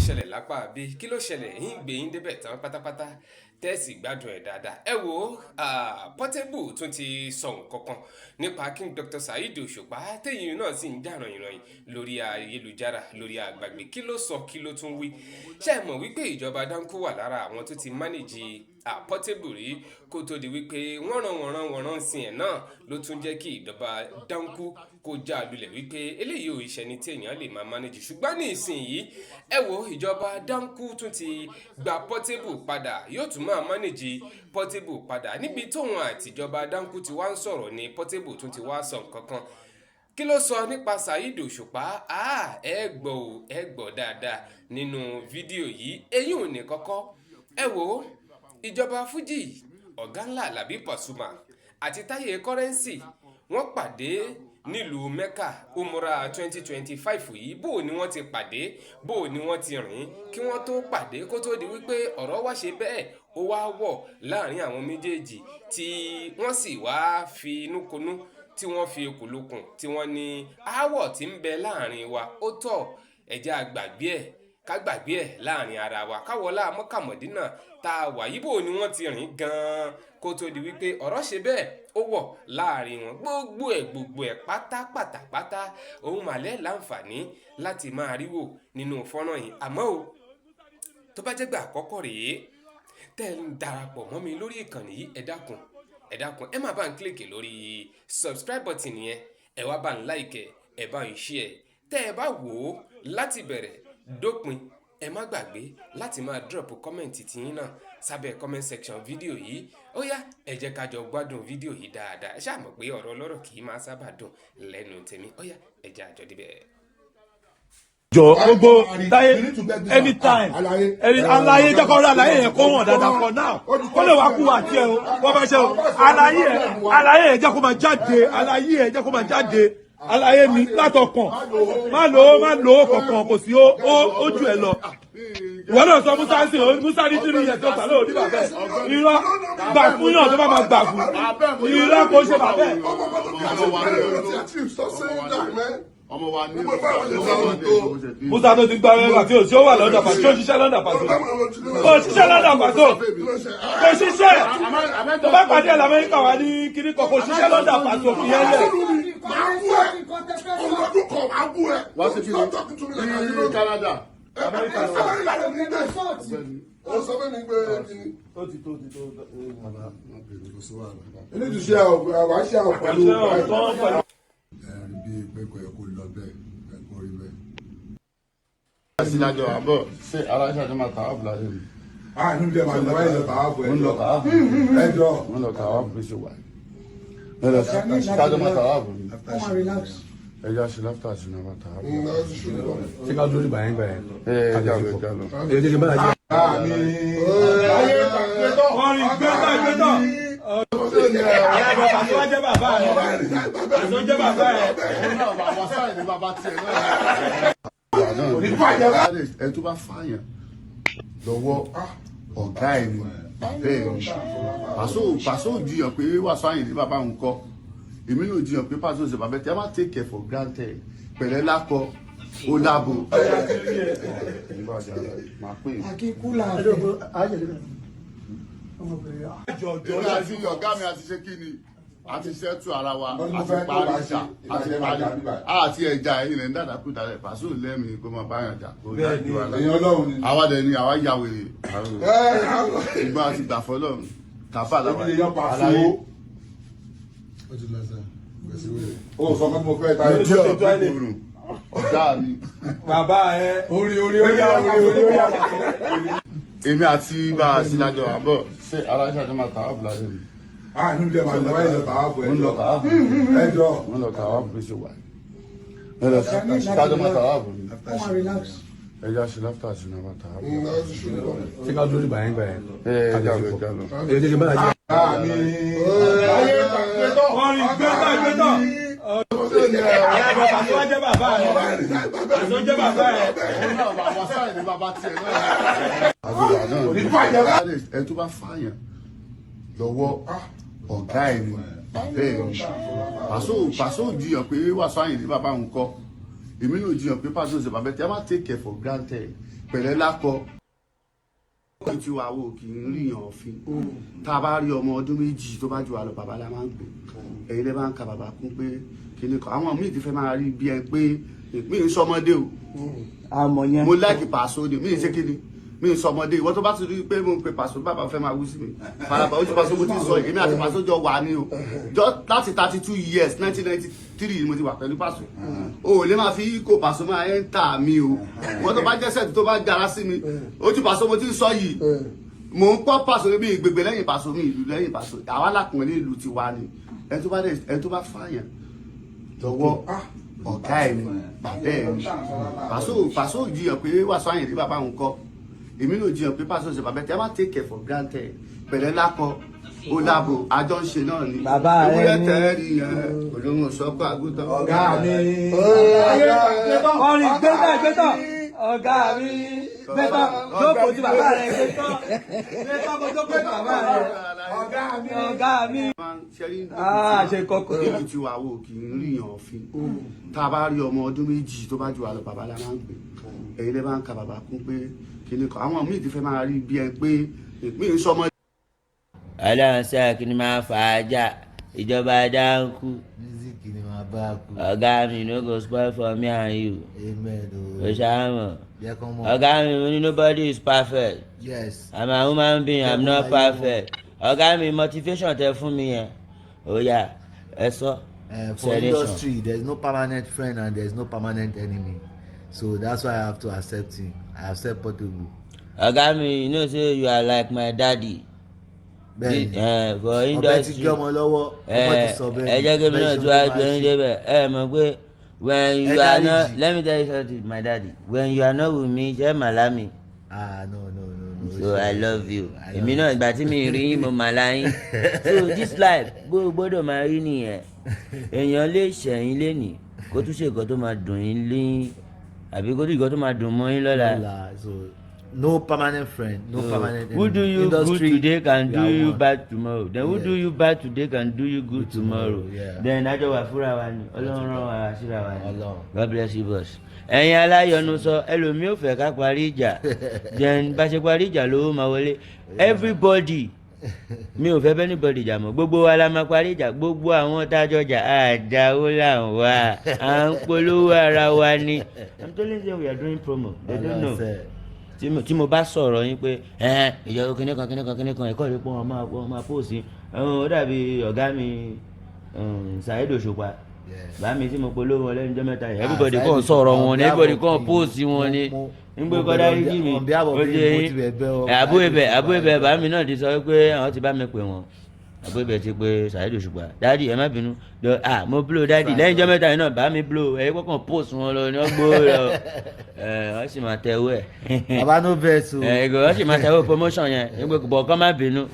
Ṣẹlẹ̀ lápá bí? Kí ló ṣẹlẹ̀? Yín gbé yín débẹ̀ tán pátápátá, tẹ́ẹ̀sì gbádùn ẹ̀ dáadáa. Ẹ wo, Portable tún ti sọ nǹkan kan nípa King Dr. Saheed Òṣùpá, téyìn náà sì ń jà rànyìnrànyìn lórí ayélujára, lórí àgbàgbé. Kí ló sọ? Kí ló tún wí? Ṣé ẹ mọ̀ wípé ìjọba Danko wà lára àwọn tó ti manage Portable rí, kó tó di wípé wọ́n ràn wọ́n ràn wọ́n rán sí ẹ̀ náà ló tún jẹ́ kí ìjọba Danko kó já lulẹ̀, wípé eléyìí ò iṣẹ́ ni tí èèyàn lè máa manage. Ṣùgbọ́n ní ìsinyìí, ẹ wo, ìjọba Danko tún ti gba Portable padà, yóò tún máa manage Portable padà. Níbi tóun àtìjọba Danko ti wá ń sọ̀rọ̀ ni Portable tún ti wá sọ nǹkan kan. Kí ló sọ nípa Saheed Òṣùpá? Ẹ gbọ́ o, ẹ gbọ́ dáadáa nínú fídíò yìí. Eyín ò ní kọ́kọ́. Ẹ wo, ìjọba Fuji, ọ̀gá ńlá Àlàbí Pasuma àti Táyé Currency, wọ́n pàdé nílùú Mecca, umura 2025 yìí. Bó ni wọ́n ti pàdé? Bó ni wọ́n ti rìn kí wọ́n tó pàdé, kó tó di wípé ọ̀rọ̀ wá ṣe bẹ́ẹ̀, ó wá wọ̀ láàrin àwọn méjèèjì, tí wọ́n sì wá fi inú konú, tí wọ́n fi okùnlukùn, tí wọ́n ní aáwọ̀ tí ń bẹ láàrin wa ó tọ̀, ẹ̀jẹ̀ àgbàgbé ẹ̀, ká gbàgbé ẹ̀ láàrin ara wa, káwọlá mọ́kàmọ́dínà tá a wà yíbò ni wọ́n ti rìn gan-an, kó tó di wípé ọ̀rọ̀ ṣe bẹ́ẹ̀, ó wọ̀ láàrin wọn. Gbogbo ẹ̀ gbogbo ẹ̀ pátápátápátá, òun màlẹ́ láǹfààní láti máa rí wò nínú fọ́nrán yìí. Àmọ́ o, tó bá jẹ́ gbà àkọ́kọ́ rèé tẹ́ ń darapọ̀ mọ́ mi lórí ìkànnì yìí, ẹ dákun, ẹ dákun, ẹ má bá ń click lórí subscribe button yẹn, ẹ wá bá ń like, ẹ bá ń share. Tẹ́ ẹ bá wò ó láti bẹ̀rẹ̀ dópin, ẹ má gbàgbé láti máa drop comment tiyín náà sábẹ́ comment section fídíò yìí. Ó yá, ẹ jẹ́ ká jọ gbádùn fídíò yìí dáadáa. Ẹ ṣáà mọ̀ pé ọ̀rọ̀ ọlọ́rọ̀ kì í máa sábà dùn lẹ́nu tèmi. Ó yá, ẹ jẹ́ àjọ débẹ̀. Jọ, gbogbo táyé, anytime ẹni aláyé jẹ́ kó rí àlàyé yẹn kó wọ̀n dáadáa. For now, kó lè wá kú àti ẹ o, wọ́n bá ṣe o. Àlàyé ẹ, àlàyé yẹn jẹ́ kó máa jáde, àlàyé yẹn jẹ́ kó máa jáde. Àlàyé mi látọkàn, má lò ó, má lò ó kankan, kò sí ó jù ẹ lọ. Ìwọ náà sọ Musa sí o, Musa ní 3 years tó gbà lóò ní bàbá ẹ. Irọ́, gbà fún yàn tó bá máa gbà fún, irọ́, kò ṣe bàbá ẹ. Stop saying that, man. Ọmọ wa ní. Musa tó ti gba ẹgbẹ́ àti òsì, ó wà lọ́dọ̀ pàṣẹ, ó ṣiṣẹ́ lọ́dọ̀ pàṣẹ, ó ṣiṣẹ́ lọ́dọ̀ pàṣẹ, kò ṣiṣẹ́. Tó bá pàdé ẹ̀ lamẹ́ríkà wà ní kíní kan, kò ṣiṣẹ́ lọ́dọ̀ pàṣẹ, òfin yẹn lẹ̀. Máa bú ẹ. Olùdókòwò kan máa bú ẹ. Wá sí kí Stop talking to me like that. ní Canada. Amẹ́ríkà ló ní bẹ́ẹ̀. Ó sọ fún mi pé kí ni. Ó ti tó, ti tó. You need to share our wàá share pẹ̀lú. Ṣé ọ̀tán pẹ̀lú. Ẹ̀rí bíi pé kò yẹ kó lọ bẹ́ẹ̀, ẹ̀ kó rí bẹ́ẹ̀. Sílájọ àbọ̀ ṣé aláṣà tó máa tàwa fúlà lẹ́nu. Ah, inú ilé máa lọ wáyé lọ tàwa fún ẹ. Mo ń lọ tàwa fún. Ẹ jọ. Mo ń lọ tàwa fún bí ṣe wà. Ẹ lọ sí kájọ máa tàwa fún mi. Ẹ já sí láfítà sí náà máa tàwa fún. Ṣé ká dúró nígbà yẹn gbà yẹn? Ẹ ẹ já lọ, já lọ. Ẹ jẹ́ kí n bá yà jẹ́. Orin gbẹ́tọ̀ gbẹ́tọ̀. Pàṣẹ wá jẹ́ bàbá ẹ̀. Pàṣẹ jẹ́ bàbá ẹ̀. Bàbá sáyẹn ní bàbá tiẹ̀ náà. Ẹ tó bá fààyàn lọ́wọ́, ọ̀gá ẹ̀ ni, bàbá ẹ̀ ni. Pàṣọ, Pàṣọ jiyàn pé Wàsíù Àyìndé bàbá òun kọ́. Èmi náà jiyàn pé Pàṣọ ṣe bàbá ẹ̀. Tí a bá take care for granted, pẹ̀lẹ́ lákọ ó lábo. Máa pè é. Akíkú làáfẹ́ ọmọbìnrin. Èmi àti ọ̀gá mi àti ṣe kí ni, a ti ṣẹ́tù ara wa, a ti parí ìjà, a ti parí àti ẹja. Ẹ̀yìn rẹ̀ ń dàdà kú dàdà. Pàṣẹ lẹ́mìí kó máa báyàn jà kó dájú wa lá. Èèyàn Ọlọ́run ni. Àwa dẹ̀ ni àwa ya wèrè, ṣùgbọ́n a ti gbà fọlọ́run kàfà làwà. Èmi lè yan Pàṣọ. Àlàyé. Ó ti lọ sẹ́, gbèsè wèrè. Ó sọ fún mi, mo fẹ́ ta ẹ̀. Ojú ọ̀gbìn ọ̀gá mi. Bàbá ẹ. Orí orí orí orí orí orí. Èmi àti bá a sí lájọ àbọ̀ ṣé aláṣà tó máa tàwa fúlà lẹ́nu. Ah, inú ilé máa lọ wáyé lọ tàwa fún ẹ. Mo ń lọ tàwa fún. Ẹ jọ. Mo ń lọ tàwa fún bí ṣe wà. Ẹ lọ sí kájọ máa tàwa fún mi. Ẹ já sí láfítà sí náà máa tàwa fún. Ṣé ká dúró nígbà yẹn gbà yẹn? Ẹ ẹ já lọ, já lọ. Ẹ jẹ́ kí n bá yà jẹ́. Orin gbẹ́tọ̀ gbẹ́tọ̀. Pàṣẹ wá jẹ́ bàbá ẹ̀. Pàṣẹ jẹ́ bàbá ẹ̀. Bàbá sáyẹn ní bàbá tiẹ̀ náà. Ẹ tó bá fààyàn lọ́wọ́, ọ̀gá ẹ̀ ni, bàbá ẹ̀ ni. Pàṣọ, Pàṣọ jiyàn pé Wàsíù Àyìndé bàbá òun kọ́. Èmi náà jiyàn pé Paso ṣe bàbá ẹ. Má take it for granted. Pẹ̀lẹ́ lákọ tí wàá wò kì í ríyàn òfin. Tá a bá rí ọmọ ọdún 2 tó bá jù wá lọ, bàbá la máa ń pè. Ẹ̀yin lẹ́ bá ń ka bàbá kún pé kíní kan, àwọn míì ti fẹ́ máa rí bí ẹ pé mi ń sọmọdé o. Àmọ̀ yẹn. Mo like Paso ni, mi ń ṣe kíni, mi ń sọmọdé. Ìwọ tó bá ti rí pé mo ń pe Paso, bàbá fẹ́ máa wú sí mi faraba ojú Paso, mo ti sọ, èmi àti Paso jọ wà ní o, jọ láti 32 years, 1993 ni mo ti wà pẹ̀lú Paso. O ò lè máa fi kó Paso máa ẹ́ ń tà mí o. Ìwọ tó bá jẹ́sẹ̀ tó bá gara sí mi, ojú Paso mo ti sọ yìí, mò ń pọ́ Paso mi, ìgbègbè lẹ́yìn Paso mi, ìlú lẹ́yìn Paso, àwa lákùnrin ìlú ti wá ni. Ẹni tó bá dẹ̀, ẹni tó bá fààyàn lọ́wọ́, ọ̀gá ẹ̀ ni, bàbá ẹ̀ ni. Paso, Paso jiyàn pé Wàsíù Àyìndé bàbá òun kọ́. Èmi náà jiyàn pé Paso ṣe bàbá ẹ̀. Má take it for granted. Pẹ̀lẹ́ lákọ ó lábo, àjọ ń ṣe náà ni. Bàbá rẹ ewúrẹ́ ní- tẹ́ẹ̀rì yẹn olóhùn sọ́kọ́ àgùntàn. Ọ̀gá mi. Kọrin gbẹ́tàn gbẹ́tàn. Ọ̀gá mi gbẹ́tàn, jókòó tí bàbá rẹ̀, gbẹ́tàn gbẹ́tàn, kó jókòó tí bàbá rẹ̀. Ọ̀gá mi. Ọ̀gá mi. Ah, ṣe kọ́kọ́. Níbi tí wàá wò kì í ríyàn òfin. Tá a bá rí ọmọ ọdún 2 tó bá jù wá lọ, bàbá la máa ń pè. Ẹ̀yin lẹ́ bá ń ka bàbá kún pé kíní kan, àwọn míì ti fẹ́ máa rí bí ẹ pé mi ń sọmọ. Ọlọ́run sẹ́ kí ni máa fà á jà ìjọba dáńkù. Music ni màá bá kú. Ọ̀gá mi no go spoil for me and you. Amen o. O ṣàmọ̀. Jẹ́ kán mọ̀. Ọ̀gá mi, mo ní nobody is perfect. I'm a human being, I'm not perfect. Ọ̀gá mi, motivation tẹ fún mi yẹn, ó yá, ẹ sọ. For Selection. industry, there is no permanent friend and there is no permanent enemy, so that's why I have to accept him. I accept Portable. Ọ̀gá mi, you know say you are like my daddy. Bẹ́ẹ̀ni. For Ọbẹ̀ ti industry. gé ọmọ lọ́wọ́, ọmọ ti sọ bẹ́ẹ̀. Ẹ jẹ́ kí mi náà Bẹ́ẹ̀ tún ṣe wá ló gbé máa yín ṣe. débẹ̀. Ẹ mọ̀ pé when you Ẹ are not dáríjì. Let me tell you something, my daddy, when you are not with me, jẹ́ màlámi. Ah, no, no, no, no. So I love you. I love Èmi náà, ìgbà tí mi rí yín, mo mà láyín. So this life bó o gbọ́dọ̀ máa rí nìyẹn. Èèyàn lè ṣẹ̀yìn lénìí, kó tún ṣe nǹkan tó máa dùn yín lé, àbí kó tún nǹkan tó máa dùn mọ́ yín lọ́la. Lọ́la. So no permanent friend, no permanent Who enemy. do you good Industry, today can we do are you one. bad tomorrow. Then who do you bad today can do you good tomorrow. Then àjọ wà fúnra wa ni, Ọlọ́run rán wa síra wa ni. Ọlọ́run. God bless you, boss. Ẹ̀yin aláyọ̀nù sọ, ẹlòmíì ò fẹ́ ká parí ìjà, then bá ṣe parí ìjà lówó máa wọlé. Everybody, mi ò fẹ́ bẹ́ẹ̀ anybody jà mọ́. Gbogbo wa la máa parí ìjà. Gbogbo àwọn tájọ jà, àjàwó là ń wá, à ń polówó ara wa ni. I'm telling them we are doing promo, they don't know. Ọlọ́run. Tí mo bá sọ̀rọ̀ yín pé ẹ̀ẹ́n ìjọba kìnìkan kìnìkan kìnìkan, ẹ̀kọ́ rí pé wọ́n máa post ó dàbí ọ̀gá mi, Saheed Òṣùpá, bá mi tí mo polówó wọn lẹ́nu ọjọ́ mẹ́ta yìí, everybody Saheed kàn sọ̀rọ̀ Òṣùpá, wọn ni, on everybody behalf of kàn me, post wọn ni. Ń gbé mo kọ́ bẹ̀rẹ̀ dáríjì mi. on behalf of Ó me, ṣe mo yín. ti bẹ̀ bẹ̀ ọ. Àbú Saheed ibẹ̀ Òṣùpá. Àbú ibẹ̀, bá mi náà ti sọ pé àwọn ti bá mi pè wọ́n. Àbú ibẹ̀ ti pé Saheed Òṣùpá, "Daddy, ẹ má bínú." Ah, mo blow daddy lẹ́yìn ọjọ́ mẹ́ta yìí náà, bá mi blow ẹ̀ kọ́kàn post wọn lọ ni, wọ́n gbó lọ ẹ̀, wọ́n sì máa tẹ̀wé ẹ̀. Baba no vex o. Ẹ̀ wọ́n sì máa tẹ̀wé promotion yẹn, bọ̀ kọ́ má bínú.